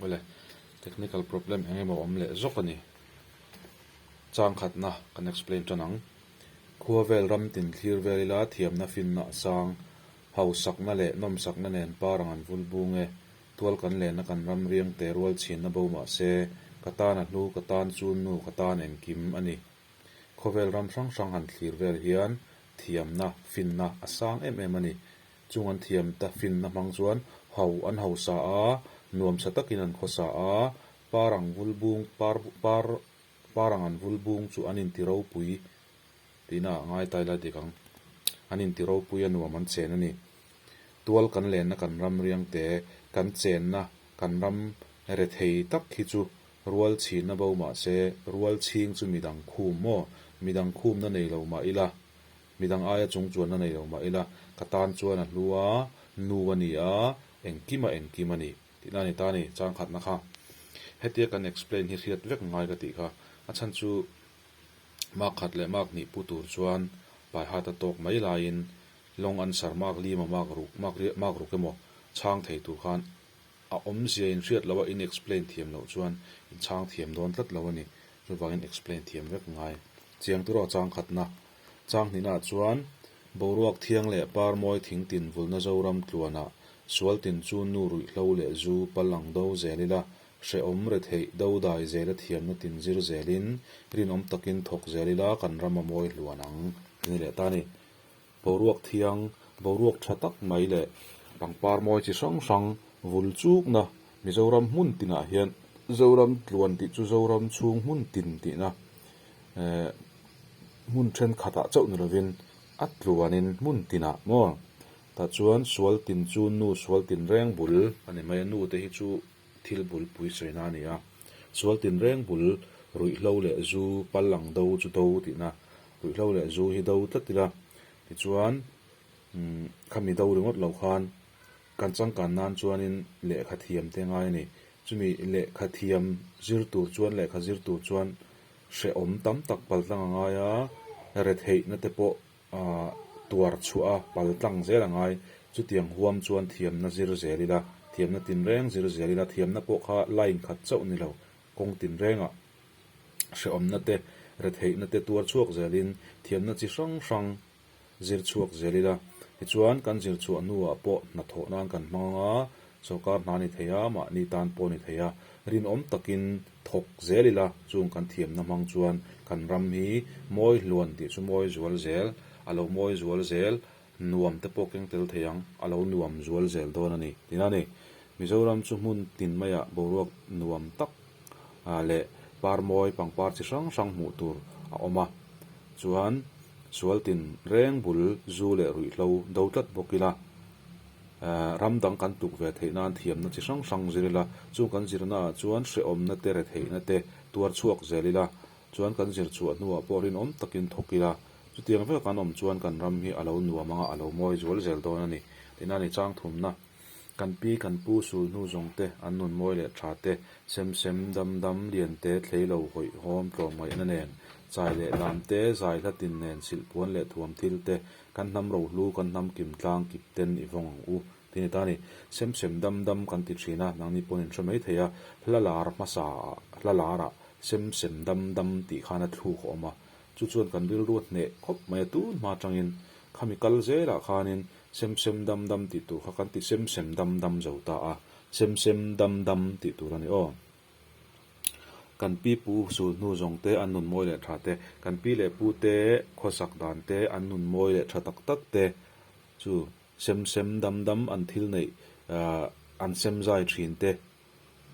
Awle, technical problem eng emaw awm leh zawk a ni. Chang khatna kan explain tan ang. Khua vel ram tin thlir vel ila thiamna finna a sang, hausakna leh nawmsakna nen par ang an vul bung e. Tual kan lenna kan ram riang te rual chhinna bo mah se, ka tan a hlu, ka tan chun nu, ka tan engkim a ni. Khawvel ram hrang hrang han thlir vel hian thiamna, finna a sang em em a ni. Chung an thiam ta finna hmang chuan ho an hausa a, nuamsa takin an khawsa a, par ang vul bung par par par ang an vul bung chu an inti ropui tihna ah ngai ta ila dik ang. An inti ropui a nuam an chen a ni. Tual kan lenna kan ram riang te, kan chenna kan ram rethei tak hi chu rual chhinna bo mah se, rual chhing chu midang khum maw? Midang khumna nei lo mah ila, midang aia chung chuanna nei lo mah ila, ka tan chuan a hlu a, nu a ni a, engkim a engkim a ni tihna a ni ta a ni, chang khatna kha. Hetia kan explain hi hriat vek ngai ka tih kha, a chhan chu mark khat leh mark hnih pu tur chuan pai hat a tawk mai laiin Lawng an sar mak lima mak ruk mak riah mak ruk emaw chhang thei tur khan a awmzia in hriat loh a in explain thiam loh chuan in chhang thiam dawn tlat lo a ni. Chuvangin explain thiam vek ngai. Chiang tur aw chang khatna. Chang hnihnaah chuan boruak thiang leh par mawi thing tin vulna Zoram tluanah sual tin chu nu ruihhlo leh zu pal ang do zel ila hrehawm retheih do dai zela thiamna tin zir zelin rinawm takin thawk zel ila kan ram a mawi hluan ang ti ni leh ta a ni. Boruak thiang, boruak tha tak mai leh pangpar mawi chi hrang hrang vul chukna Mizoram hmun tinah hian Zoram tluan tih chu Zoram chhung hmun tin tihna eh hmun thenkhatah chauh ni lovin a tluanin hmun tinah maw tah chuan sual tin chu nu sual tin reng bul a ni mai a, nu te hi chu thil bulpui sawina a ni a, sual tin reng bul ruihhlo leh zu pal ang do chu do tihna. Ruihhlo leh zu hi do tlat ila, tichuan umm khami do ringawt lo khan kan changkan nan chuanin lehkha thiam te ngai a ni. Chumi lehkha thiam zir tur chuan lehkha zir tur chuan hrehawm tam tak paltlang a ngai a, retheihna te pawh ah tuar chhuah a paltlang zel a ngai. Chutiang huam chuan thiamna zir zel ila, thiamna tinreng zir zel ila, thiamna pawh kha line khat chauh ni lo, kawng tinrengah. hrehawmna te, retheihna te tuar chhuak zelin thiamna chi hrang hrang zir chhuak zel ila. Tichuan, kan zir chhuah hnuah pawh hnathawh nan kan hmang ang a, sawrkar hna ni thei a, mahni tan pawh ni thei a, rinawm takin thawk zel ila, chung kan thiamna hmang chuan kan ram hi mawi hluan tih chu mawi zual zel, a lo mawi zual zel, nuam te pawh keng tel thei ang, a lo nuam zual zel dawn a ni tihna a ni. Mizoram chu hmun tin maiah boruak nuam tak leh par mawi pangpar chi hrang hrang hmuh tur a awm a, chuan sual tin reng bul zu leh ruihhlo do tlat bawk ila, ram dang kan tuk ve theih nan thiamna chi hrang hrang zir ila, chung kan zirna ah chuan hrehawmna te retheihna te tuar chhuak zel ila, chuan kan zir chhuah hnuah pawh rinawm takin thawk ila, chutiang vek an awm chuan kan ram hi a lo nuam anga a lo mawi zual zel dawn a ni tihna a ni chang thumna. Kan pi kan pu sul hnu zawng te, an nun mawi leh tha te, sem sem, dam dam, lian te, thlei lo, hawihhawm, tlawmngaihna nen, chai leh lam te, zai hla tin nen, silhpuan leh thuam thil te, kan hnam rohlu, kan hnam kim tlang kip ten i vawng ang u tih a ni ta a ni. Sem sem, dam dam kan ti thin a, nangni pawn in hre mai thei a, hla lar hmasa ah, hla lar ah sem sem, dam dam tih khan a thluk a awm a, chu chuan kan rilru a hneh khawp mai a, tun hma atangin khami kal zelah khanin Sem sem dam dam tih tur kha kan ti sem sem dam dam zo ta a, sem sem dam dam tih tur a ni aw. Kan pi pu sul hnu zawng te an nun mawi leh tha te, kan pi leh pu te khawsak dan te an nun mawi leh tha tak tak te chu sem sem dam dam an thil neih ah an sem zai thin te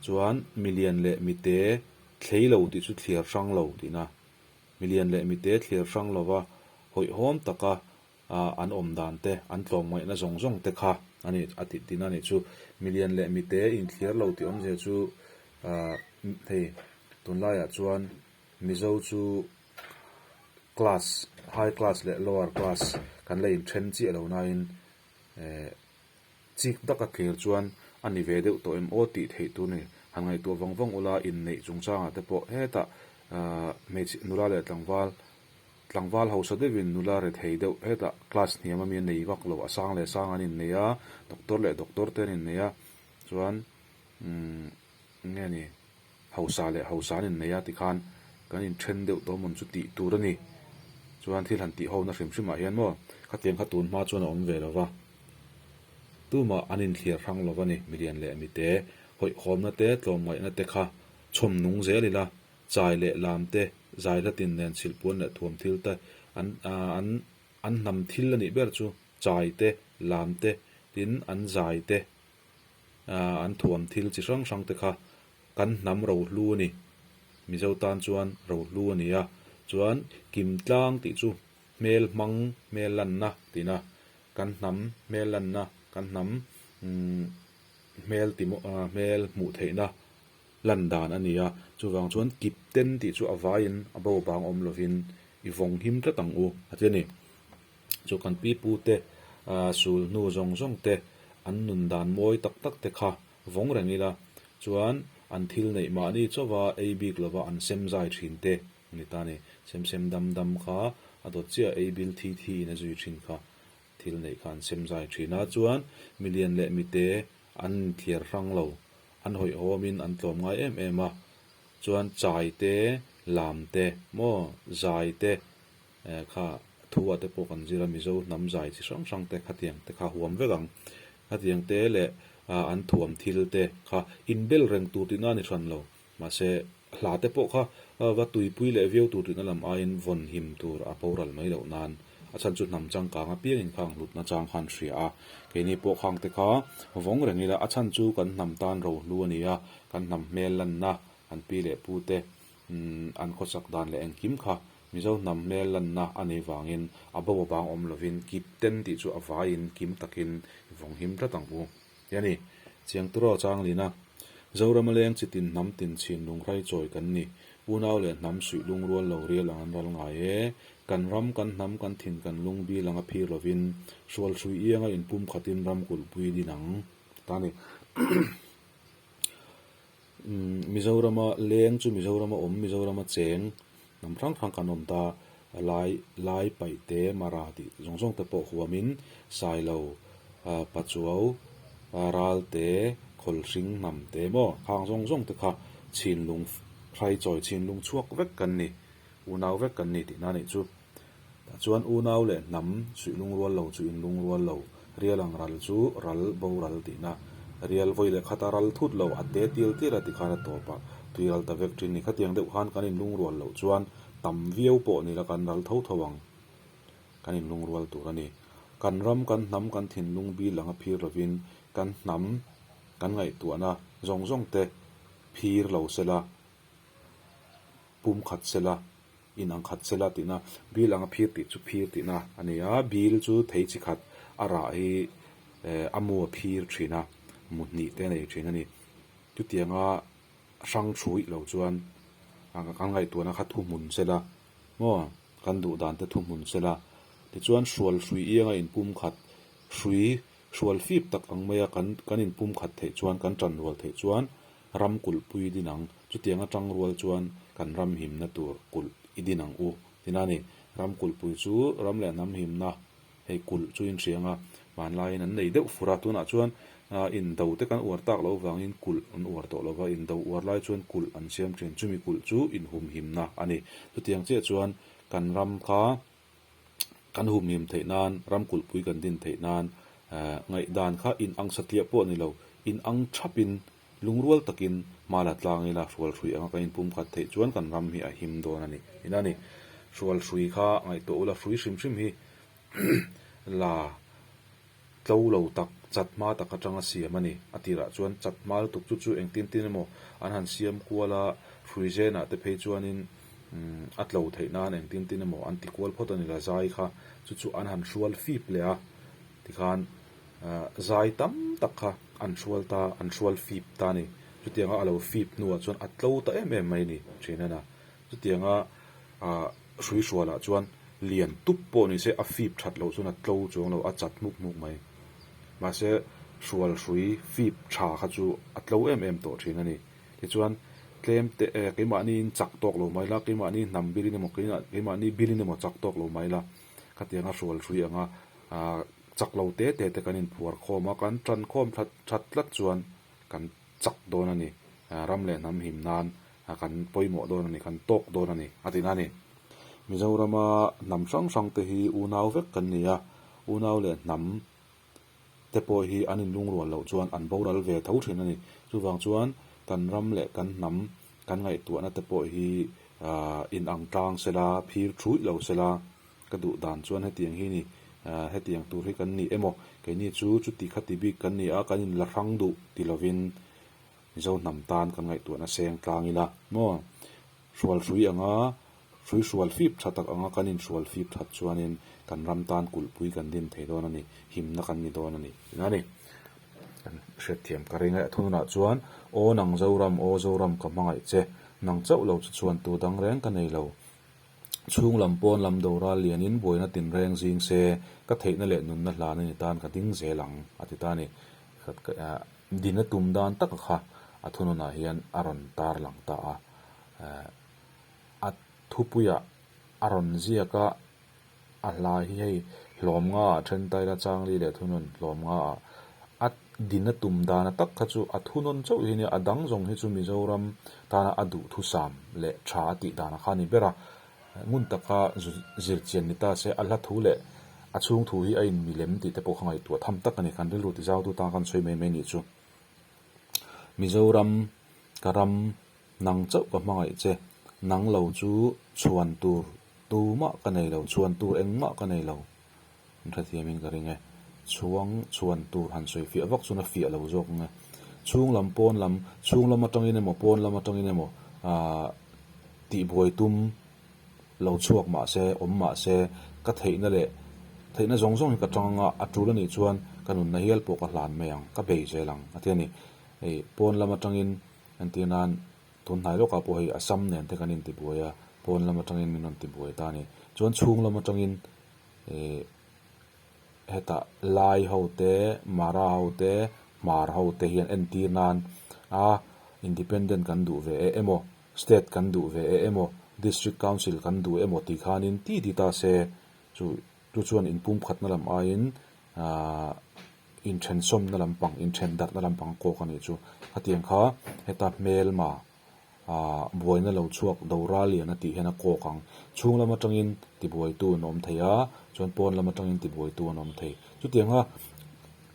chuan milian leh mite thlei lo tih chu thliar hrang lo tihna, milian leh mite thliar hrang lova hawihhawm taka ah an awm dan te, an tlawmngaihna zawng zawng te kha a ni a tih tihna a nih chu. Milian leh mite inthliar lo tih awmzia chu ah hei tunlaiah chuan Mizo chu class high class leh lower class kan la inthen chiah lo nain eh chik taka thlir chuan a ni ve deuh tawh em aw tih theih tur a ni. Han ngaihtuah vang vang ula inneih chungchangah te pawh hetah ah hmeichhe nula leh tlangval Tlangval hausa deuhin nula rethei deuh hetah class hniam ami a nei vak lo, a sang leh sang an innei a, doctor leh doctor te an innei a, chuan umm. Nge ni, hausa leh hausa an innei a tikhan kan inthen deuh tawh mawn chu tih tur a ni. Chuan thil han tih hona hrim hrimah hian maw khatiang kha tun hma chuan a awm ve lo va, tumah an inthliar hrang lo va ni. Milian leh mite hawihhawmna te tlawmngaihna te kha chhawm nung zel ila, chai leh lam te, zai hlatin nen chhilhpuan leh thuam thil te an an an hnam thil a nih ber chu chai te, lam te, tin an zai te. An thuam thil chi hrang hrang te kha kan hnam rohlu a ni. Mizo tan chuan rohlu a ni a, chuan kim tlang tih chu hmel hmang hmel lanna tihna, kan hnam hmel lanna, kan hnam hmel ti hmel hmuh theihna lan dan a ni a. Chuvang chuan kip ten tih chu a vaiin a bo bang awm lovin i vawng him tlat ang u a ti a ni. Chu kan pi pu te sul hnu zawng zawng te an nun dan mawi tak tak te kha vawng reng ila chuan an thil neih mahni chauha ei bik lova an sem zai thin te a ni ta a ni. Sem sem dam dam kha a dawt chiah ei bil thi thi in a zui thin kha thil neih kha an sem zai thin a chuan milian leh mite an inthiar hrang lo an hawihhawm in an tlawm ngai em em a chuan chai te lam te maw zai te Kha thu ah te pawh kan zir a, Mizo hnam zai chi hrang hrang te khatiang te kha huam vek ang. Khatiang te leh an thuam thil te kha inbel reng tur tihna a ni hran lo. Mahse hla te pawh kha va tuipui leh viau tur tihna lam aiin vawn him tur a boral mai loh nan a chhan chu hnam changkang apiangin khang hlutna chang khan hria a. Keini pawh khang te kha vawng reng ila a chhan chu kan hnam tan rohlu a ni a, kan hnam hmel lanna an pi leh pu te an khawsak dan leh engkim kha Mizo hnam hmel lanna a nih vangin a bo avang awm lovin kip ten tih chu a vaiin kim takin i vawng him tlat ang u. Ti a ni. Chiang turaw Changlina. Zorama leng chi tin hnam tin chhin lunghrai chawi kan ni. Unau leh hnam suih lungrual lo rial ang an ral ngai e. Kan ram, kan hnam, kan thin, kan lung bil anga phir lovin hrual hrui ianga inpum khatin ram kulhpui din ang. Ta ni. Mizorama leng chu Mizorama awm, Mizorama cheng hnam hrang hrang kan awm ta. Lai lai paih te mara tih zawng zawng te pawh huamin Sailo Pachuau ral te Khawlhring hnam te maw khang zawng zawng te kha chhinlung hrai chawi chhinlung chhuak vek kan ni, unau vek kan ni tihna a nih chu. Tah chuan unau leh hnam suih lungrual lo chu in lungrual lo, rial ang ral chu ral boral tihna. Rial vawi leh khata ral thut lo, a te tial tial a tikhan a tawp a, tui ral ta vek thin ni. Khatiang deuh khan kan in lungrual loh chuan tam viau pawh ni la kan ral tho tho ang. Kan in lungrual tur a ni. Kan ram, kan hnam, kan thinlung bil anga phir lovin kan hnam, kan ngaihtuahna zawng zawng te phir lo sela, pum khat sela, in ang khat sela tihna, bil anga phir tih chu phir tihna a ni a, bil chu thei chi khat a rah hi eh a mu a phir thin a, mu hnih te a nei thin a ni. Chutianga hrang thuih lo chuan kan ngaihtuahna kha thuhmun sela maw kan duh dan te thuhmun sela tichuan hrual hrui ianga inpum khat hrui hrual fip tak ang maia kan kan inpum khat theih chuan kan tan rual theih chuan Ram kulhpui din ang. Chutiang atang rual chuan kan ram himna tur kulh i din ang u. Tina ni, ram kulhpui chu ram leh hnam himna, hei kulh chu inhriang a, hmanlaiin an nei deuh fur a, tunah chuan indo te kan uar tak loh vangin kulh an uar tawh lo va, indo uar lai chuan kulh an siam thin. Chumi kulh chu inhumhimna a ni. Chutiang chiah chuan kan ram kha kan humhim theih nan, ram kulhpui kan din theih nan ngaihdan kha in ang satliah pawh a ni lo, in ang thapin lungrual takin hma la tlang ila hrual hrui anga kan inpum khat theih chuan kan ram hi a him dawn a ni. Ina ni, hrual hrui kha ngaihtuah ula hrui hrim hrim hi la tlo lo tak, chat hma tak atanga siam a ni. A tirah chuan chat hma lutuk chu chu engtin tin emaw an han siam kual a, hrui zenah te phei chuanin a tlo theih nan engtin tin emaw an ti kual phawt a ni la zai kha chu chu an han hrual fip leh a, tikhan zai tam tak kha an hrual ta, an hrual fip ta a ni. Chutianga a lo fip hnuah chuan a tlo ta em em mai a ni thin a na. Chutianga hrui hrualah chuan lian tup pawh ni se a fip that loh chuan a tlo chuang lo, a chat hmuk hmuk mai. Mahse hrual hrui fip tha kha chu a tlo em em tawh thin a ni. Tichuan tlem te eh keimahniin chak tawk lo mai la, keimahni hnam bilin emaw keimahni bilin emaw chak tawk lo mai la, khatianga hrual hrui anga chak lo te te te kan inphuar khawm a, kan tan khawm that that tlat chuan kan chak dawn a ni. Ram leh hnam him nan kan pawimawh dawn a ni, kan tawk dawn a ni a ti na a ni. Mizorama hnam hrang hrang te hi unau vek kan ni a, unau leh hnam te pawh hi an inlungrual loh chuan an boral ve tho thin a ni. Chuvang chuan kan ram leh kan hnam kan ngaihtuahna te pawh hi inang tlang sela, phir thuih lo sela, Ka duh dan chuan hetiang hi ni, hetiang tur hi kan ni emaw, keini chu chuti khati bik kan ni a, kan inla hrang duh ti lovin Mizo hnam tan kan ngaihtuahna seng tlang ila maw? Hrual hrui anga, hrui hrual fip tha tak anga kan inhrual fip that chuanin kan ram tan kulhpui kan din thei dawn a ni, himna kan ni dawn a ni tihna a ni. Kan hriatthiam ka ring e. A thununah chuan, Aw nang Zoram, aw Zoram ka hmangaih che, nang chauh lo chu chuan tu dang reng ka nei lo. Chhung lam pawn lam do ral lianin buaina tinreng zing se, ka theihna leh nunna hlan a ni tan ka ding zel ang, a ti ta a ni. Dina tum dan taka kha a thununah hian a rawn tar lang ta a. A thupuiah a rawn ziak a, a hla hi hei hlawm nga ah then ta ila changli leh thunun hlawm nga ah a dina tum dana tak kha chu a thunawn chauh hi nia a dang zawng hi chu Mizoram tana a duhthusam leh tha a tih dana kha a ni ber a, ngun taka zir chian ni ta se a hla thu leh a chhung thu hi a inmilem tih te pawh kha ngaihtuah tham tak a ni kan rilru ti zau tu tan khan sawi mai mai nih chu Mizoram ka ram Nang chauh ka hmangaih che, nang lo chu chhuan tur tumah ka nei lo, chhuan tur engmah ka nei lo. An hrethiamin ka ring e. Chhuang chhuan tur han sawi fiah vak chuan a fiah lo zawk ang e. Chhung lam pawn lam, chhung lam atangin emaw pawn lam atangin emaw aah tihbuai tum lo chhuak mah se, awm mah se, ka theihna leh theihna zawng zawng hi ka tang anga a tul anih chuan ka nunna hial pawh ka hlan mai ang, ka bei zel ang a ti a ni. Hei pawn lam atangin Entir nan, tun hnai lawkah pawh hei Assam nen te kan intibuai a, pawn lam atangin min rawn tibuai ta a ni. Chuan chhung lam atangin ih hetah Lai ho te, Mara ho te, Hmar ho te hian entir nan a independent kan duh ve e emaw, state kan duh ve e emaw, district council kan duh emaw tih khanin ti ti ta se chu chu chuan inpumkhatna lam aiin aah Inthen sawmna lampang, inthen darhna lampang a kawk a nih chu. Khatiang kha heta hmelma ah buaina lo chhuak do ral lian a tih hian a kawk ang. Chhung lam atangin tibuaitu an awm thei a, chuan pawn lam atangin tibuaitu an awm thei. Chutianga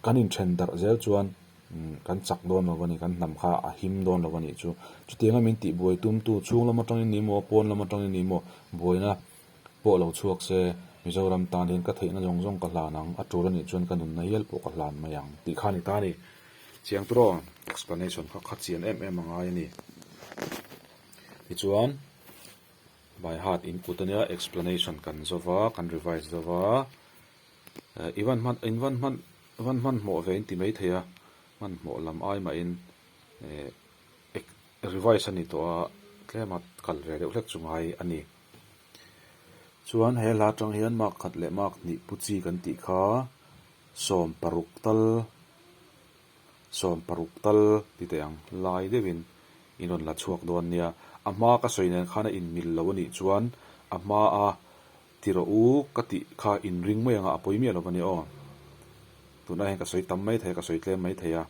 kan inthen darh zel chuan kan chak dawn lo a ni, kan hnam kha a him dawn lo a nih chu. Chutianga min tihbuai tumtu chhung lam atangin ni maw, pawn lam atangin ni maw buaina pawh lo chhuak se, Mizoram tan hian ka theihna zawng zawng ka hlan ang, a tul anih chuan ka nunna hial pawh ka hlan mai ang tih kha a ni ta a ni. Chiang turaw explanation kha kha chian em em a ngai a ni. Tichuan, by heart in kut ania explanation kan zo va, kan revise zo va, i van hman, in van hman, van hmanhmawh ve in ti mai thei a, hmanhmawh lam ai mahin eh revise a ni tawh a, tlema kal ve deuh hlek chu ngai a ni. Chuan he hla atang hian mark khat leh mark hnih pu chi kan tih kha 16 tal 16 tal ti teh ang lai deuhin in rawn la chhuak dawn nia. A hma ka sawi nen khan a inmil lo a nih chuan a hma a ti rawh u ka tih kha inring mai anga a pawi miah lo a ni aw. Tunah hian ka sawi tam mai thei a ka sawi tlem mai thei a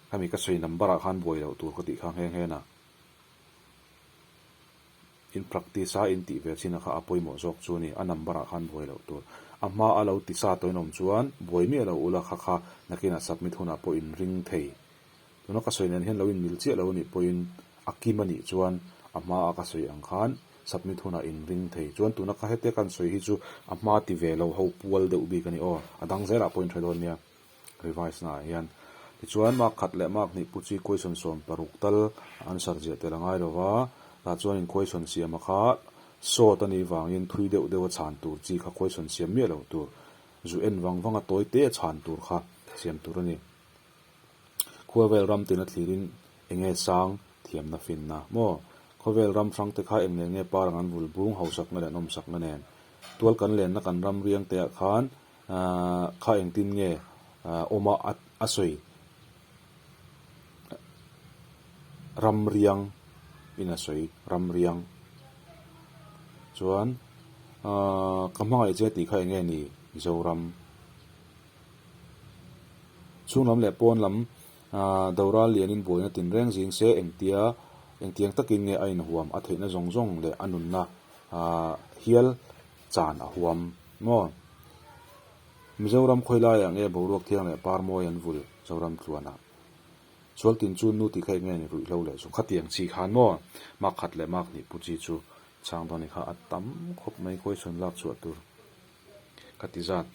khami ka sawi number ah khan buai loh tur ka tih kha nghe nghe na. In practice a in tih ve chin a kha a pawimawh zawk chu a ni, a number ah khan buai loh tur. A hma a lo ti sa tawhin awm chuan buai miah lo ula kha kha nakinah submit hunah pawh in ring thei. Tuna ka sawi nen hian lo in mil chiah lo a nih pawhin a kim a nih chuan a hma a ka sawi ang khan submit hunah in ring thei. Chuan tuna ka hetia kan sawi hi chu a hma ti ve lo ho pual deuh bik a ni aw, a dang zelah pawh in hre dawn nia. Revise na ah hian tichuan mark khat leh mark hnih pu chi question 60 tal answer ziah tel a ngai lo va, tah chuan in question siam a kha short a nih vangin thui deuh deuh a chhan tur chi kha question siam miah loh tur, zu en vang vang a tawi te a chhan tur kha siam tur a ni. Khuavel ram tina thlirin enge sang thiamna finna maw? Khawvel ram hrang te kha eng nen nge par ang an vul bung hausakna leh nawmsakna nen? Tual kan lenna kan ram riang te ah khan Kha engtin nge awm a a sawi ram riang in a sawi ram riang chuan ka hmangaih che tih kha eng nge ni Mizoram chhung lam leh pawn lam. Doral lianin buaina tinreng zing se engtia engtiang takin nge a inhuam a theihna zawng zawng leh a nunna hial chan a huam maw? Mizoram khawilaiah nge boruak thiang leh par mawi an vul Zoram tluanah? Sual tin chu nu tih kha eng nge ni ruihhlo leh chu khatiang chi khan maw? Mark khat leh mark hnih pu chi chu chhang dawn ni kha a tam khawp mai question lak chhuah tur. Ka ti zat.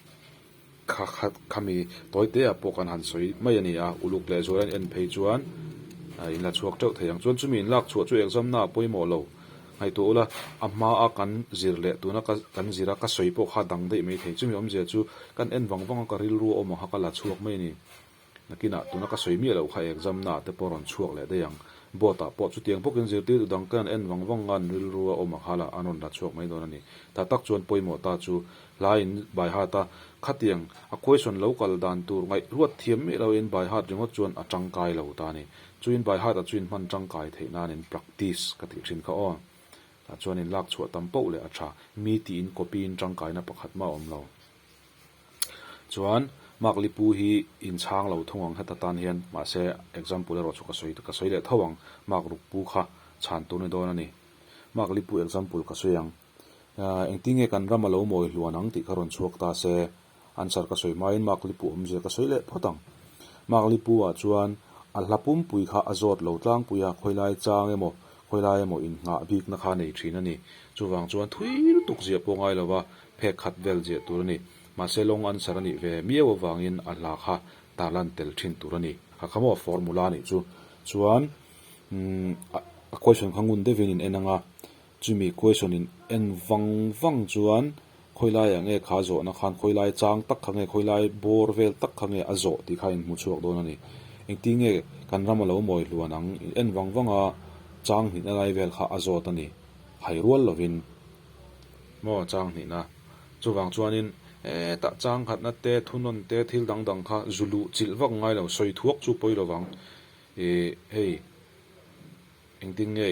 Kha kha khami tawi te ah pawh kan han sawi mai a ni a, uluk leh zual an en phei chuan in la chhuak teuh thei ang. Chuan chumi in lak chhuah chu exam na ah pawimawh lo ngaihtuah ula, a hma a kan zir leh tuna ka kan zir a ka sawi pawh kha dang daih mai thei. Chumi awmzia chu kan en vang vang a ka rilru a awm ang kha ka la chhuak mai a ni. Nakinah tuna ka sawi miah loh kha exam na ah te pawh rawn chhuak leh daih ang. Board ah pawh chutiang bawkin zirtirtu dang te an en vang vang a, an rilru a awm a khala an rawn la chhuak mai dawn a ni. Tha tak chuan pawimawh ta chu hla in by heart a, khatiang a question lo kal dan tur ngaih ruat thiam miah loin by heart ringawt chuan a tangkai lo ta a ni. Chuin by heart ah chuin hman tangkai theih nan in practice ka tih thin kha aw. Tah chuan in lak chhuah tam poh leh a tha. Mi tiin copy in tangkaina pakhat mah a awm lo. Chuan mark lipu hi inchhang lo thung ang heta tan hian mahse example erawh chu ka sawi ka sawi leh tho ang mark ruk pu kha chhan tur ni dawn a ni. Mark lipu example ka sawi ang. Engtin nge kan ram a lo mawi hluan ang tih kha rawn chhuak ta se answer ka sawi hmain mark lipu awmzia ka sawi leh phawt ang. Mark lipu ah chuan a hla pumpui kha a zawt lo tlangpui a khawilai chang emaw khawilai emaw innghah bikna kha nei thin a ni. Chuvang chuan thui lutuk ziah pawh ngai lova phek khat vel ziah tur a ni. Mahse long answer a nih ve miau avangin a hla kha tarlan tel thin tur a ni. A kha maw formula a nih chu. Chuan umm a question kha ngun deuhin in en ang a, chumi question in en vang vang chuan khawilaiah nge kha zawhna khan khawilai chang tak kha nge khawilai bawr vel tak kha nge a zawh tih kha in hmu chhuak dawn a ni. Engtin nge kan ram a lo mawi hluan ang in en vang vang a chang hnihna lai vel kha a zawt a ni. Hai rual lovin. Maw chang hnihna. Chuvang chuanin hetah chang khatna te, thunawn te, thil dang dang kha zu luh chilh vak ngai lo, sawi thuak chu pawi lovang. Ih hei engtin nge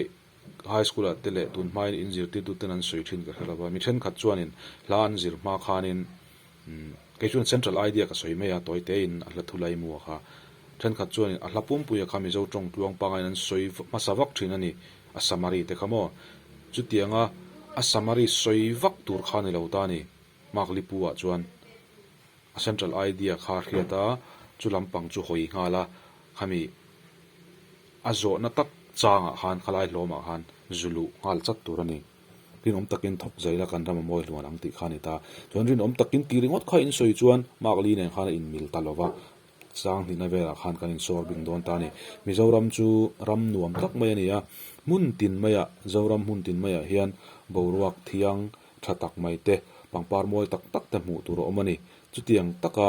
high school ah te leh tun hmain in zirtirtu ten an sawi thin ka hre lova, mi thenkhat chuanin hla an zir hma khanin kei chuan central idea ka sawi mai a, tawi tein a hla thu lai mu a kha. Thenkhat chuanin a hla pumpuia kha Mizo tawng tluang pangain an sawi hmasa vak thin a ni, a summary te kha maw. Chutianga a summary sawi vak tur kha ni lo ta a ni. Mark Lipu ah chuan a central idea kha a hriat a, chu lampang chu hawi nghal a, khami a zawhna tak changah khan khalai hlawmah khan zu luh nghal chat tur a ni. Rinawm takin thawk zaila kan ram a mawi hluan ang tih kha a ni ta. Chuan rinawm takin tih ringawt kha in sawi chuan Mark Li nen khan a inmil ta lo va. Chang hnihna velah khan kan insawr bing dawn ta a ni. Mizoram chu ram nuam tak mai a ni a, hmun tin maiah, Zoram hmun tin maiah hian boruak thiang tha tak mai te, pangpar mawi tak tak te hmuh tur a awm a ni. Chutiang taka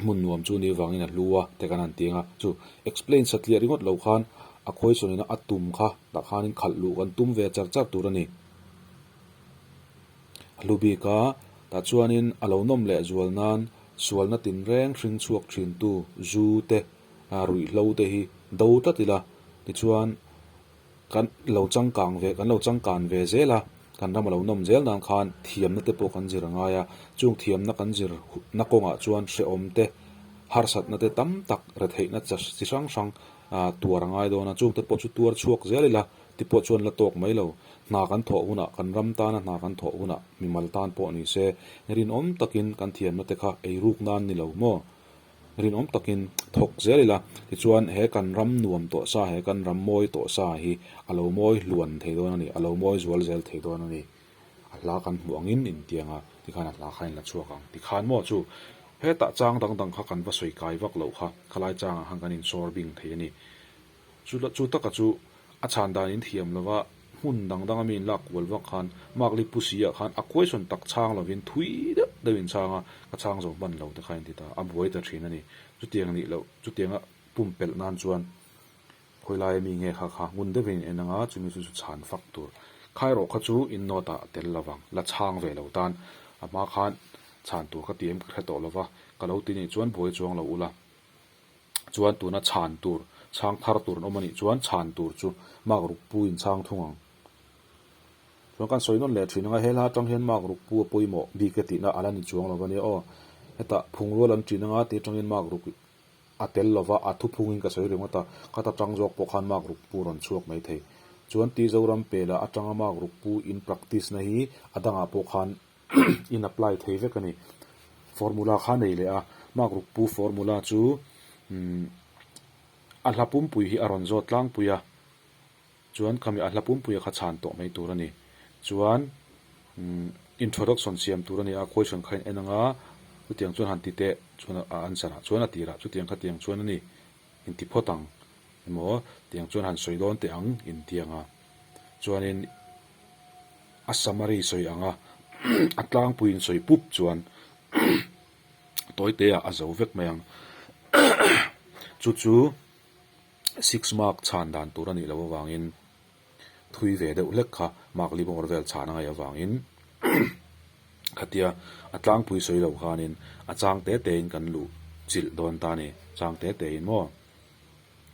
hmun nuam chu ni vangin a hlu a te kan han ti ang a, chu explain satliah ringawt lo khan a khawisawnina a tum kha tah khanin khalh luh kan tum ve char char tur a ni. A hlu bik a, tah chuanin a lo nawm leh zual nan sualna tinreng hring chhuak thintu zu te, ruihhlo te hi do tlat ila, tichuan kan lo changkang ve, kan lo changkan ve zel a, kan ram a lo nawm zel nan khan thiamna te pawh kan zir a ngai a, chung thiamna kan zir na kawngah chuan hrehawm te, harsatna te tam tak retheihna chi hrang hrang tuar a ngai dawn a, chung te pawh chu tuar chhuak zel ila. Ti pawh chuan la tawk mai lo. Hna kan thawh hunah, kan ram tana hna kan thawh hunah mimal tan pawh ni se, rinawm takin kan thiamna te kha ei ruk nan ni lo maw? Rinawm takin thawk zel ila, tichuan he kan ram nuam tawh sa, he kan ram mawi tawh sa hi a lo mawi hluan thei dawn a ni, a lo mawi zual zel thei dawn a ni. A hla kan hmuh angin intiang a, tikhan a hla kha in la chhuak ang. Tikhan maw chu hetah chang dang dang kha kan va sawi kai vak loh kha, khalai changah khan kan insawr bing thei a ni. Chu chu taka chu a chhan dan in thiam lova hmun dang danga mi in lak kual vak khan Mark Lee Pusi ah khan a question tak chhang lovin thui deuh deuh in chhang a, ka chhang zo hman lo te kha in ti ta, a buai ta thin a ni. Chutiang nih loh, chutianga pumpelh nan chuan khawilai ami nge kha kha ngun deuhin in en anga chumi chu chu chhan fak tur. Khai rawh kha chu in note ah a tel lovang, la chhang ve lo tan a hma khan chhan tur ka ti em ka hre tawh lova, ka lo ti nih chuan buai chuang lo ula. Chuan tuna chhan tur, chhang thar tur an awm a nih chuan chhan tur chu mark ruk pu in chhang thung ang. Chuan kan sawi nawn leh thin anga he hla atang hian mark ruk pu a pawimawh bik e tihna a la ni chuang lo a nia aw. Hetah phungrual an ṭin anga tih atangin mark ruk a tel lova a thuphungin ka sawi ringawt a, khata tang zawk pawh khan mark ruk pu rawn chhuak mai thei. Chuan Ti Zoram pela atanga mark ruk pu in practice na hi a dangah pawh khan in apply thei vek a ni. Formula kha nei leh a, mark ruk pu formula chu a hla pumpui hi a rawn zawt tlangpui a. Chuan khami a hla pumpuia kha chhan tawh mai tur a ni. Chuan introduction siam tur a ni a, question kha in en ang a, chutiang chuan han ti teh chuan a answer ah chuan a tirah chutiang kha tiang chuan a ni inti phawt ang emaw tiang chuan han sawi dawn teh ang inti ang a. Chuanin a summary sawi ang a, a tlangpuiin sawi pup chuan tawite ah a zo vek mai ang. Chu chu. Six mark chhan dan tur a nih loh avangin thui ve deuh hlek kha mark li bawr vel chhan a ngaih avangin khatia a tlangpui sawi loh khanin a chang te te in kan luh chilh dawn ta a ni. Chang te te in maw?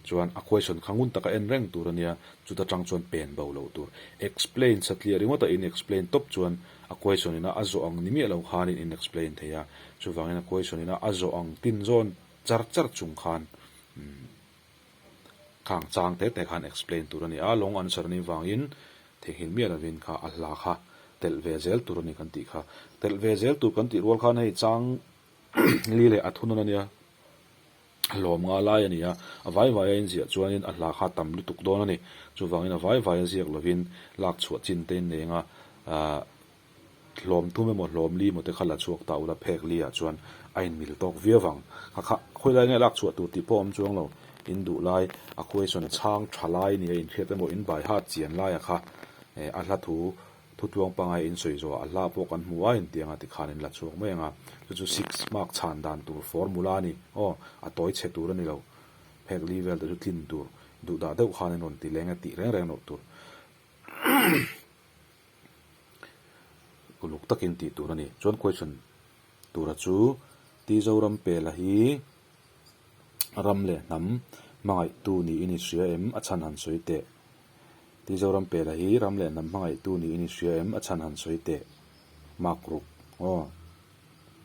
Chuan a question kha ngun taka en reng tur a nia, chuta tang chuan pen bo loh tur. Explain satliah ringawta in explain tawp chuan a question ina a zawh ang ni miah lo khanin in explain thei a, chuvangin a question ina a zawh ang tin zawn char char chung khan Khang chang te te khan explain tur a ni a, long answer anih vangin theihnghilh miah lovin kha a hla kha telh ve zel tur a ni kan tih kha. Telh ve zel tur kan tih rual khan hei chang li leh a thunawn a nia, hlawm nga lai a ni a, a vai vai a inziah chuanin a hla kha tam lutuk dawn a ni. Chuvangin a vai vai a ziak lovin lak chhuah chin te in nei anga Hlawm thum emaw hlawm li emaw te kha la chhuak ta ula phek li ah chuan a in mil tawk viau vang. Kha kha khawi lai nge lak chhuah tur tih pawh a awm chuang lo. In duh lai a question chhang tha lai ni a inhriat emaw in bai hat chian lai a kha a hla thu thu tluang pangai in sawi zawh ah a hla pawh kan hmu a intiang a tikhan in la chhuak mai ang a. Chu chu six mark chhan dan tur formula a ni. Aw a tawi chhe tur a ni lo. Phek li vel te chu tlin tur duh dah deuh khan in rawn ti leng e tih reng reng loh tur. Uluk takin tih tur a ni. Chuan question tura chu Ti Zoram Pela hi ram leh hnam hmangaihtu niin i hria em? A chhan han sawi teh. Ti Zoram Pela hi ram leh hnam hmangaihtu niin i hria em? A chhan han sawi teh. Mark ruk. Aw.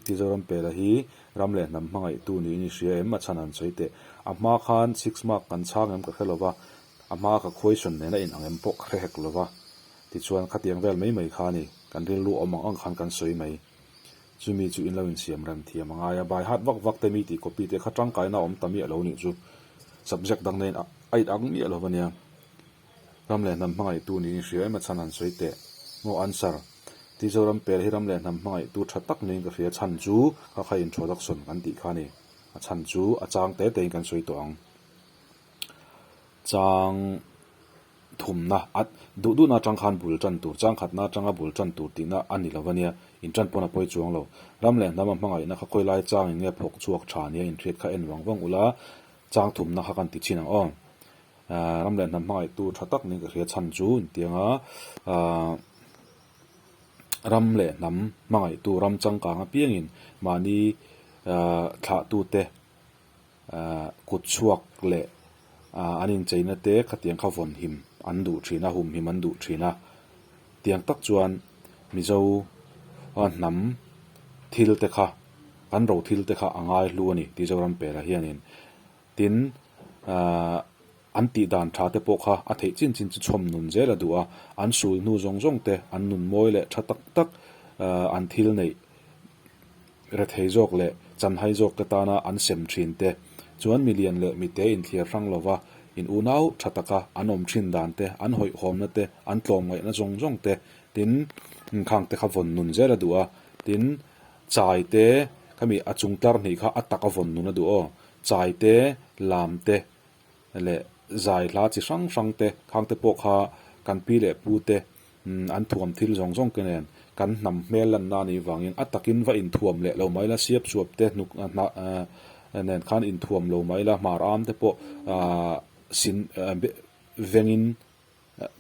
Ti Zoram Pela hi ram leh hnam hmangaihtu niin i hria em? A chhan han sawi teh. A hma khan six mark kan chhang em ka hre lova, a hma ka question nena inang em pawh ka hre hek lova. Tichuan khatiang vel mai mai kha a ni, kan rilru awm ang ang khan kan sawi mai. Chumi chu in lo insiam rem thiam a ngai a, by heart vak vak te mi tih copy te kha tangkaina awm ta miah lo nih chu subject dang nen a in ang miah lo ania. Ram leh hnam hmangaihtu niin i hria em a chhan han sawi teh. Maw answer. Ti Zoram pel hi ram leh hnam hmangaihtu tha tak niin ka hria chhan chu kha kha introduction kan tih kha a ni. A chhan chu a chang te tein kan sawi tawh ang. Chang. Thumna, a duh duhna atang khan bul tan tur, chang khatna atanga bul tan tur tihna a ni lo a nia, in tan pawn a pawi chuang lo. Ram leh hnama hmangaihna kha khawi lai changin nge phawk chhuak tha nia inhriat kha en vang vang ula, chang thumna kha kan ti chin ang aw. Ram leh hnam hmangaihtu tha tak niin ka hria chhan chu intiang a, ram leh hnam hmangaihtu ram changkang apiangin mahni thlahtute, Kut chhuak leh an incheina te khatiang kha vawn him an duh thin a, hum him an duh thin a. Tiang tak chuan Mizo hnam thil te kha, kan ro thil te kha a ngai hlu a ni tih Zoram Pela hianin. Tin, an tih dan tha te pawh kha a theih chin chin chu chhawm nun zel a duh a, an sul hnu zawng zawng te, an nun mawi leh tha tak tak an thil neih Rethei zawk leh chanhai zawk te tana an sem thin te chuan milian leh mite inthliar hrang lova in unau tha taka an awm thin dan te, an hawihhawmna te, an tlawmngaihna zawng zawng te, tin khang te kha vawn nun zel a duh a, tin chai te khami a chung tlar hnih kha a tak a vawn nun a duh aw, chai te, lam te leh zai hla chi hrang hrang te khang te pawh kha kan pi leh pu te An thuam thil zawng zawng te nen kan hnam hmel lanna a nih vangin a takin va inthuam leh lo mai la, siap suap te hnuk hnah nen khan inthuam lo mai la, hmar am te pawh sin vengin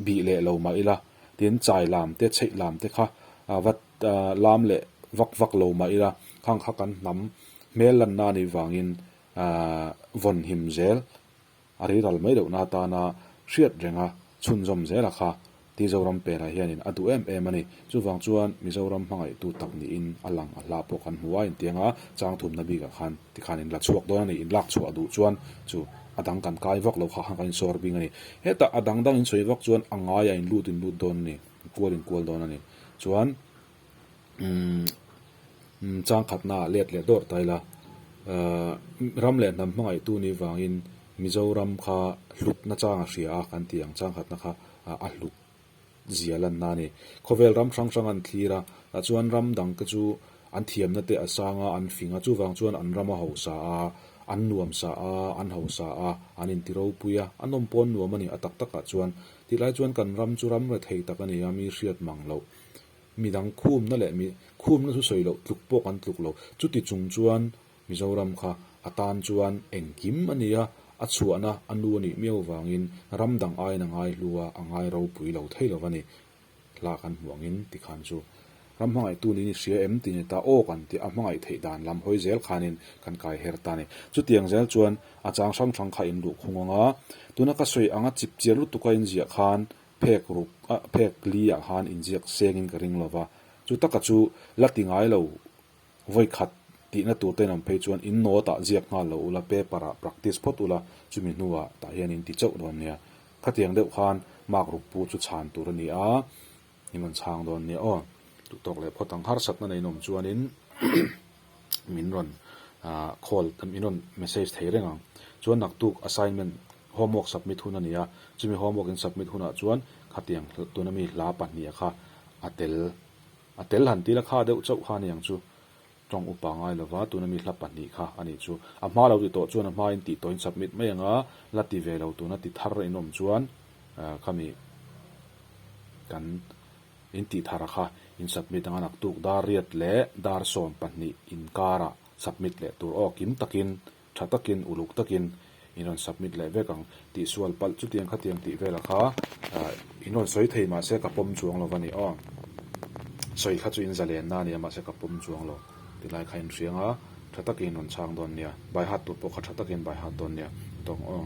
bih leh lo mai ila, tin chai lam te chheih lam te kha va lam leh vak vak lo mai ila, khang kha kan hnam hmel lanna a nih vangin vawn him zel. A riral mai lohna atana hriat renga chhunzawm zela kha Ti Zoram Pena hianin a duh em em a ni. Chuvang chuan Mizoram hmangaihtu tak niin a lang a hla pawh kan hmu a, intianga chang thumna bikah khan tikhan in la chhuak dawn a ni. In lak chhuah duh chuan chu a dang kan kai vak lo kha khan kan insawr bing a ni. Hetah a dang dang in sawi vak chuan a ngaia in lut in lut dawn a ni, kual in kual dawn a ni. Chuan umm chang khatna ah let leh dawrh ta ila, ram leh hnam hmangaihtu nih vangin Mizoram kha hlutna chang a hria a kan tih ang chang khatna kha a hlut zia lanna a ni. Khawvel ram hrang hrang an thlir a, tah chuan ram dang te chu an thiamna te a sang a, an fing a, chuvang chuan an ram a hausa a, an nuam sa a, an hausa a, an inti ropui a, a nawm pawn nuam a ni a tak takah chuan. Tihlai chuan kan ram chu ram rethei tak a ni a, mi hriat mang loh. Midang khumna leh mi khumna chu sawi loh tluk pawh kan tluk lo. Chuti chung chuan Mizoram kha a tan chuan engkim a ni a, a chhuahna a nu a nih miau vangin ram dang aiin a ngai hlu a, a ngai ropui lo thei lo a ni. Hla kan hmuh angin tikhan chu ram hmangaihtu niin i hria em tih a ni ta, aw kan tih a hmangaih theih dan lam hawi zel khanin kan kai her ta a ni. Chutiang zel chuan a chang hrang hrang kha in luh khung ang a, tuna ka sawi anga chip chiar lutuk a inziah khan phek ruk a phek li ah khan inziak sengin ka ring lo va, chu taka chu la ti ngai lo Vawi khat tihna tur te in phei chuan in note ah ziak nghal lo ula, paper ah practice phawt ula, chumi hnuah tah hian in ti chauh dawn nia. Khatiang deuh khan mark ruk pu chu chhan tur a ni a, in rawn chhang dawn nia aw. Duh tawk leh phawt ang harsatna nei in awm chuanin min rawn call min rawn message thei reng ang. Chuan naktuk assignment homework submit hun a ni a, chumi homework in submit hunah chuan khatiang tuna mi hla pahniha kha a tel. A tel han tila kha deuh chauh kha a ni ang chu. Tawng upa ngai lova tuna mi hla pahnih kha a nih chu. A hma lo ti tawh chuan a hma in tih tawh in submit mai ang a, la ti ve lo tuna ti thar in awm chuan khami kan in tih thar a kha in submit ang a naktuk dar riat leh dar 12 inkarah submit leh tur aw kim takin Tha takin, uluk takin in rawn submit leh vek ang. Tihsual palh chutiang khatiang tih velah kha in rawn sawi thei mahse ka pawm chuang lo va ni aw. Sawi kha chu in zalenna a nia mahse ka pawm chuang lo tilai kha in hriang a, tha takin in rawn chhang dawn nia. By heart tur pawh kha tha takin by heart dawn nia tawng aw.